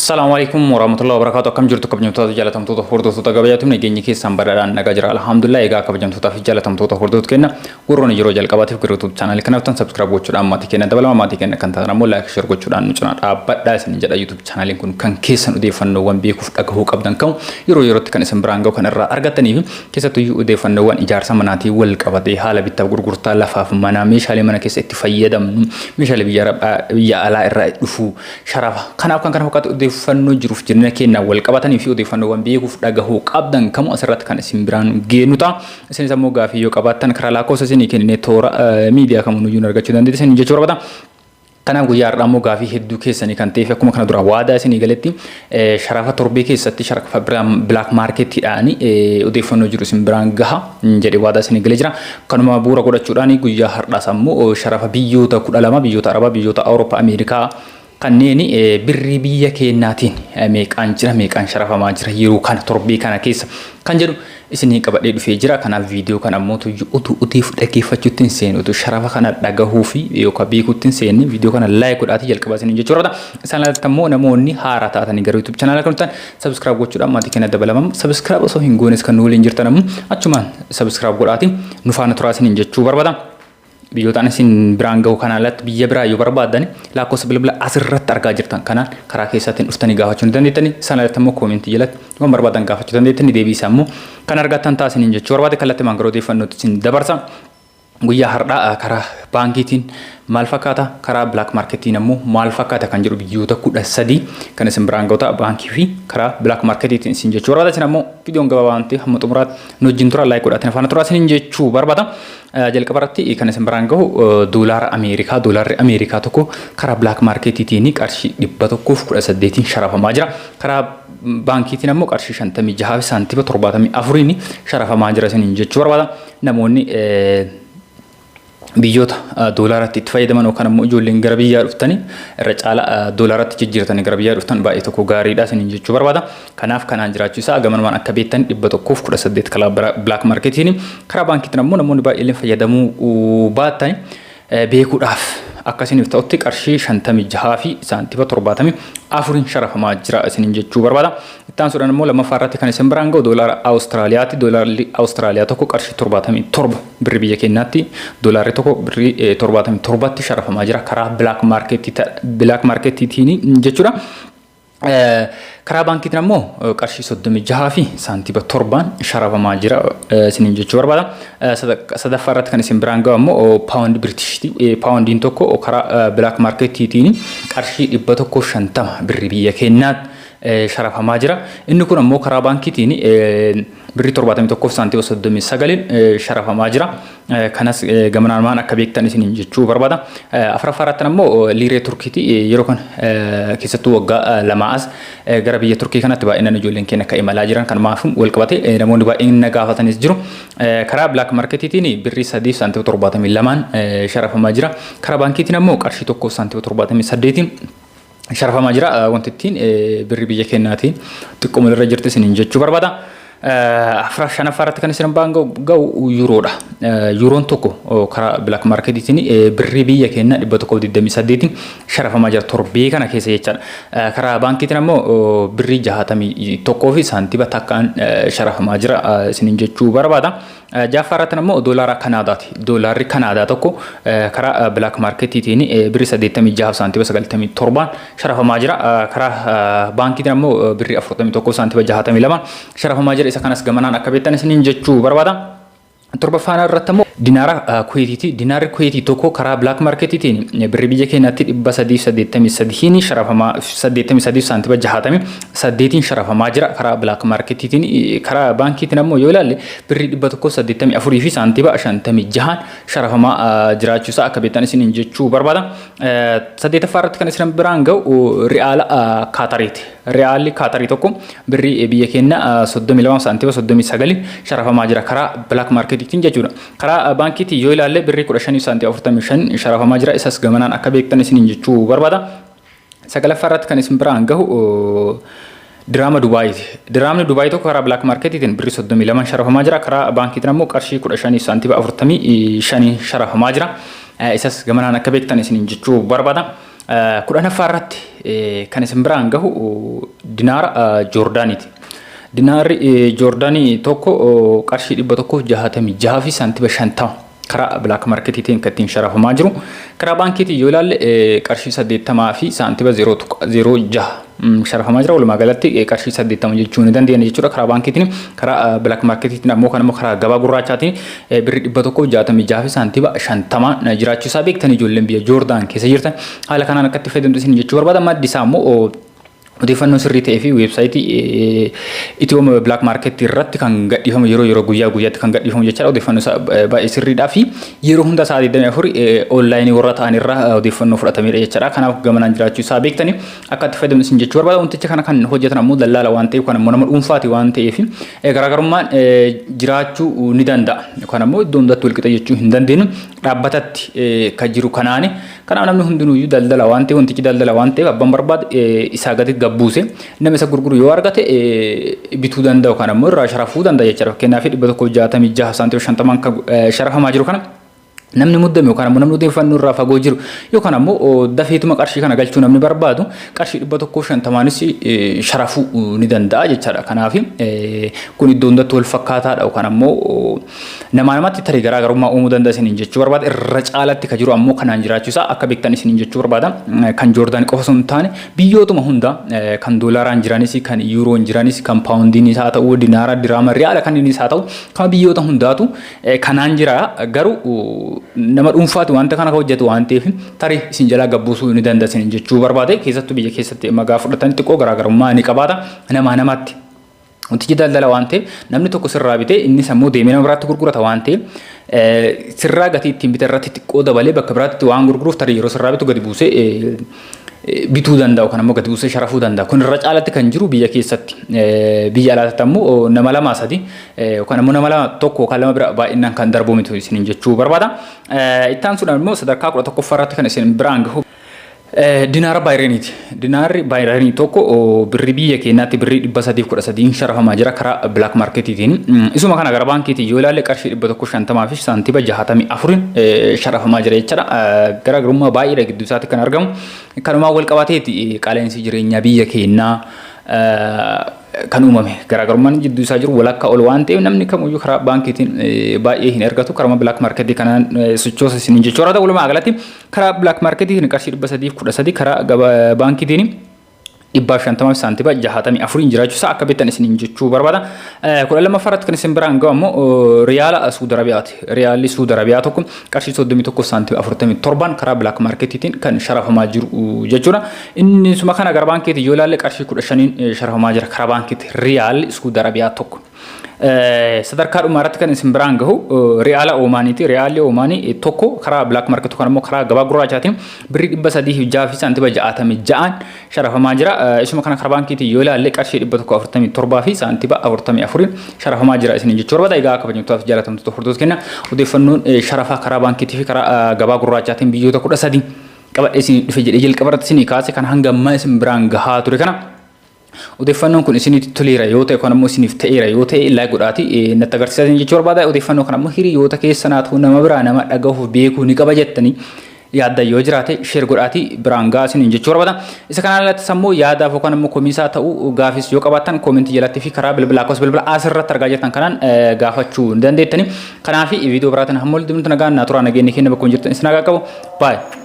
Assalamu alaikum warahmatullahi wabarakatuh. Akkam jirtu kabajamtoota, jaalatamtoota, hordoftoota gabayaatu? Nageenyi keessan badhaadhaan nagaa jira, alhamdulillah. Egaa kabajamtootaa fi jaalatamtoota hordoftoota kenna, warroonni yeroo jalqabaatiif gara YouTube channel kanaaf tan subscribe gochuudhaan maatii kenna dabalama, maatii kenna kan ta'an ammoo like, share gochuudhaan nu cinaa dhaabbadhaa isin jedha. YouTube channeliin kun kan keessan, odeeffannoowwan beekuuf dhagahuu qabdan kan yeroo yerootti kan isin biraan gahu kan irraa argattanii fi keessattuyyuu odeeffannoowwan ijaarsa manaatiin wal qabatee, haala bittaaf gurgurtaa lafaaf manaa, meeshaalee mana keessa itti fayyadamnu, meeshaalee biyya alaa irraa dhufu, sharafa kanaaf kan kana fakkaatu, odeeffannoo jiruuf jireenya keenyaan wal qabatanii fi odeeffannoowwan beekuuf dhagahuu qabdan kamuu asirratti kan isin biraan geenyu ta'a. Isinis ammoo gaafii yoo qabaattan karaa lakkoofsa isinii kenninee toora miidiyaa kamuuyyuu argachuu dandeessan isin jechuu barbaada. Kanaaf guyyaa har'aa immoo gaafii hedduu keessanii kan ta'eef, akkuma kana dura waadaa isinii galetti, sharafa torbee keessatti sharafa black marketiidhaan odeeffannoo jiru isin biraan gaha jedhee waadaa isinii galee jira. Kanuma bu'uura godhachuudhaan guyyaa har'aas ammoo sharafa biyyoota 12, biyyoota Arabaa, biyyoota Awurooppaa, Ameerikaa kanneen birrii biyya keenyaatiin meeqaan jira, meeqaan sharafamaa jira yeroo kana torbee kana keessa kan jedhu isinii qabadhee dhufee jira. Kanaaf viidiyoo kana ammoo utuu utiif dhaggeeffachuutti hin seenu, utuu sharafa kana dhagahuu fi yookaan beekuutti hin seenne, viidiyoo kana like godhaatii jalqabaa isiniin jechuudha. Isaan alatti ammoo namoonni haaraa taatanii gara YouTube channel kan dhuftan subscribe gochuudhaan maatii keenya dabalaman, subscribe osoo hin goones kan nu waliin jirtan ammoo achumaan subscribe godhaatii nu faana turaa isiniin jechuu barbaada. Biyyootaan isin biraan gahu kanaan alatti biyya biraa yoo barbaadan lakkoofsa bilbila asirratti argaa jirtan kanaan karaa keessaatiin dhuftanii gaafachuu ni dandeettani. Isaan alatti ammoo comment jalatti waan barbaadan gaafachuu dandeettani, deebii isaa immoo kan argattan taasisaniin jechuu barbaade. Kallattii maangara odeeffannootti isin dabarsa. Guyyaa har'aa karaa baankiitiin maal fakkaata, karaa black marketiin ammoo maal fakkaata kan jedhu biyyoota 13 kan isin biraan ga'u ta'a, baankii fi karaa black marketiitiin isin jechuu barbaada. Isin ammoo viidiyoon gabaabaa waan ta'eef hamma xumuraatti nu wajjin tura, like godhaatiin afaan turaa isiniin jechuu barbaada. Jalqaba irratti kan isin biraan gahu doolaara Ameerikaa. Doolaarri Ameerikaa tokko karaa black marketiitiin qarshii 118n sharafamaa jira. Karaa baankiitiin ammoo qarshii 56 fi saantima 74n sharafamaa jira isiniin jechuu barbaada. Namoonni biyyoota doolaaratti itti fayyadaman yookaan ammoo ijoolleen gara biyyaa dhuftanii irra caala doolaaratti jijjiirtanii gara biyyaa dhuftan baay'ee tokko gaariidha isiniin jechuu barbaada. Kanaaf kanaan jiraachuu isaa gamanumaan akka beektan, 118 karaa black marketiin, karaa baankiitiin ammoo namoonni baay'een fayyadamuu baatan beekuudhaaf akkasiniif ta'utti qarshii 56 fi saantima 74n sharafamaa jira isiniin jechuu barbaada. Itti aansuudhaan immoo lammaffaa irratti kan isin biraan ga'u doolaara Awustiraaliyaati. Doolaarri Awustiraaliyaa tokko qarshii 77, birrii biyya keenyaatti doolaarri tokko birrii 77tti sharafamaa jira karaa black marketiitiin jechuudha. Karaa baankiitiin ammoo qarshii 36 fi saantima 7n sharafamaa jira isiniin jechuu barbaada. Sadaffaa irratti kan isin biraan ga'u ammoo paawundi Biritishiiti. Paawundiin tokko karaa black marketiitiin qarshii 150 birrii biyya keenyaatti sharafamaa jira. Inni kun ammoo karaa baankiitiin birrii 71 fi saantima 39n sharafamaa jira. Kanas gamanaan waan akka beektan isiniin jechuu barbaada. Afuraffaa irratti ammoo liiree Turkiiti. Yeroo kana keessattuu waggaa 2 as gara biyya Turkii kanatti baay'inaan ijoolleen keenya akka imalaa jiran kanumaaf wal qabate namoonni baay'een na gaafatanis jiru. Karaa black marketiitiin birrii 3 saantima 72n sharafamaa jira. Karaa baankiitiin ammoo qarshii 1 saantima 78n sharafamaa jira. Wanti ittiin birrii biyya keenyaatiin xiqqoo irra jirti isiniin jechuu barbaada. Shanaffaa irratti kan isin baan ga'u yuuroodha. Yuuroon tokko karaa black marketiitiin birrii biyya keenya 128n sharafamaa jira torbee kana keessa jechaadha. Karaa baankiitiin ammoo birrii 61 fi saantima takkaan sharafamaa jira isiniin jechuu barbaada. Jaaffaa irratti ammoo doolaara Kanaadaati. Doolaarri Kanaadaa tokko karaa black marketiitiin birrii 86 saantima 97n sharafamaa jira. Karaa baankiitiin ammoo birrii 41 saantima 62 sharafamaa jira. Isa kanas gamanaan akka beektan isiniin jechuu barbaada. Torbaffaan irratti ammoo dinaara Kuweetiiti. Dinaarri Kuweetii tokko karaa black marketiitiin birrii biyya keenyaatti 383n sharafamaa, 83 saantima 68n sharafamaa jira karaa black marketiitiin. Karaa baankiitiin ammoo yoo ilaalle birrii 184 fi saantima 56n sharafamaa jiraachuusaa akka beektan isiniin jechuu barbaada. Saddeetaffaa irratti kan isin biraan ga'u ri'aala Kaatariiti. Ri'aalli Kaatarii tokko birrii biyya keenya 32 saantima 39 sharafamaa jira karaa black marketiitiin jechuudha. Karaa baankiitiin yoo ilaalle birrii 15 saantima 45 sharafamaa jira. Isas gamanaan akka beektan isiniin jechuu barbaada. Sagalaffaa irratti kan isin biraan gahu diraama Dubaayiiti. Diraamni Dubaayii tokko karaa black marketiitiin birrii 32 sharafamaa jira. Karaa baankiitiin ammoo qarshii 15 saantima 45 sharafamaa jira. Isas gamanaan akka beektan isiniin jechuu barbaada. 10ffaa irratti kan isin biraan gahu dinaara Joordaaniiti. Dinaarri Joordaanii tokko qarshii 166 fi saantima 50 karaa black marketiitiin kan ittiin sharafamaa jiru. Karaa baankiitiin yoo ilaalle qarshii 80 fi saantima 0.06 sharafamaa jira. Walumaa galatti qarshii 80 jechuu ni dandeenya jechuudha karaa baankiitiin. Karaa black marketiitiin ammoo kan immoo karaa gabaa gurraachaatiin birri 166 fi saantima 50 jiraachuu isaa beektan ijoolleen biyya Joordaan keessa jirtan haala kanaan akka itti fayyadamtu isin jechuu barbaada. Maddi isaa ammoo odeeffannoo sirrii ta'ee fi weebsaayitii Itiyoo Black Market irratti kan gadhiifamu yeroo yeroo guyyaa guyyaatti kan gadhiifamu jechaadha. Odeeffannoo isaa baay'ee sirriidhaa fi yeroo hunda sa'aatii 24 onlaayinii warra ta'an irraa odeeffannoo fudhatamedha jechaadha. Kanaaf gamanaan jiraachuu isaa beektanii akka itti fayyadamnu isin jechuu barbaada. Wanticha kana kan hojjetan ammoo dallaala waan ta'eef kan ammoo nama dhuunfaati waan ta'eef garaagarummaan jiraachuu ni danda'a. Yookaan ammoo iddoo hundatti walqixa jechuu hin dandeenyu dhaabbatatti kan jiru kanaani. Kanaaf namni hundinuyyuu daldala waan ta'eef wantichi daldala waan ta'eef abbaan barbaade isaa gadi gabbuuse nama isa gurguru yoo argate bituu danda'a yookaan ammoo irraa sharafuu danda'a jechuudha. Fakkeenyaaf 166 saantima 50 kan sharafamaa jiru kana namni muddame yookaan ammoo namni odeeffannoo irraa fagoo jiru yookaan ammoo dafeetuma qarshii kana galchuu namni barbaadu qarshii 150nis sharafuu ni danda'a jechaadha. Kanaaf kun iddoo hundatti wal fakkaataadha yookaan ammoo namaa namatti tarii garaagarummaa uumuu danda'a isiniin jechuu barbaada. Irra caalatti ka jiru ammoo kanaan jiraachuu isaa akka beektan isiniin jechuu barbaada. Kan Joordaan qofa osoo hin taane biyyootuma hunda kan doolaaraan jiranis, kan yuuroon jiranis, kan paawundiinis haa ta'u, dinaara, diraama, riyaala kanneenis haa ta'u, kan biyyoota hundaatu kanaan jira. Garuu nama dhuunfaati wanta kana hojjetu waan ta'eef tarii isin jalaa gabbuusuu ni danda'a isiniin jechuu barbaade. Keessattuu biyya keessatti magaa fudhatan xiqqoo garaagarummaa ni qabaata namaa namatti. Wantichi daldala waan ta'eef namni tokko sirraa bitee innis ammoo deemee nama biraatti gurgurata waan ta'eef sirraa gatii ittiin bite irratti xiqqoo dabalee bakka biraatti waan gurguruuf tarii yeroo sirraa bitu gadi buusee bituu danda'u kan ammoo gadi buusee sharafuu danda'a. Kun irra caalatti kan jiru biyya keessatti. Biyya alaatti ammoo nama lama sadi yookaan ammoo nama lama tokko yookaan lama bira baay'inaan kan darbu miti isiniin jechuu barbaada. Itti aansuudhaan immoo sadarkaa 11ffaa irratti kan isin biraan gahu Dinaara Baayireniiti. Dinaarri Baayiranii tokko birrii biyya keenyaatti birrii 313 sharafamaa jira karaa black marketiitiin. Isuma kana gara baankiitiin yoo ilaalle qarshii 150 fi saantiba 64 sharafamaa jira jechaadha. Garaagarummaa baay'eedha gidduu isaatti kan argamu. Kanumaan wal qabateeti qaala'insi jireenyaa biyya keenyaa kan uumame. Garaagarummaan jidduu isaa jiru walakkaa ol waan ta'eef namni kamiyyuu karaa baankiitiin baay'ee hin ergatu. Karuma black marketii kanaan sochoosa isiniin jechuudha. Walumaa galatti karaa black marketiitiin qarshii 313 karaa baankiitiin 150 saantiba 64 jiraachuu isaa akka beektan isiniin jechuu barbaada. 12ffaa irratti kan isin biraan gahu ammoo riyaala Suudi Arabiyaati. Riyaalli Suudi Arabiyaa tokko qarshii 31 saantiba 47 karaa black marketiitiin kan sharafamaa jiru jechuudha. Inni suma kana gara baankiitiin yoo ilaalle qarshii 15 sharafamaa jira karaa baankiitti riyaalli Suudi Arabiyaa tokko. Sadarkaa dhumaa irratti kan isin biraan gahu riyaala Oomaaniiti. Riyaalli Oomaanii tokko karaa black market yookaan immoo karaa gabaa gurraachaatiin birrii 306 fi saantiba 66 sharafamaa jira. Isuma kana karaa baankiitiin yoo ilaalle qarshii 147 fi saantiba 44 sharafamaa jira isiniin jechuu barbaada. Egaa kabajamtootaa fi jaalatamtoota hordoftoota keenya odeeffannoon sharafaa karaa baankiitii fi karaa gabaa gurraachaatiin biyyoota 13 qabadhee isin dhufe jedhee jalqaba irratti isinii kaase kan hanga ammaa isin biraan gahaa ture kana. Odeeffannoon kun isinitti toleera yoo ta'e yookaan ammoo isiniif ta'eera yoo ta'e like godhaati natti agarsiisaa jechuu barbaada. Odeeffannoo kana ammoo hiriyoota keessan haa ta'u nama biraa nama dhagahuuf beekuu ni qaba jettanii yaadda yoo jiraate share godhaati biraan gahaa isiniin jechuu barbaada. Isa kanaan alattis ammoo yaadaaf yookaan ammoo komiisaa ta'uu gaafis yoo qabaattan koomentii jalatti fi karaa bilbilaa akkasumas bilbila asirratti argaa jirtan kanaan gaafachuu ni dandeettani. Kanaaf viidiyoo biraatiin hamma walitti deemnutti nagaan naa turaa nageenyi keenya bakkuma jirtan isin haa qabu. Baay'ee.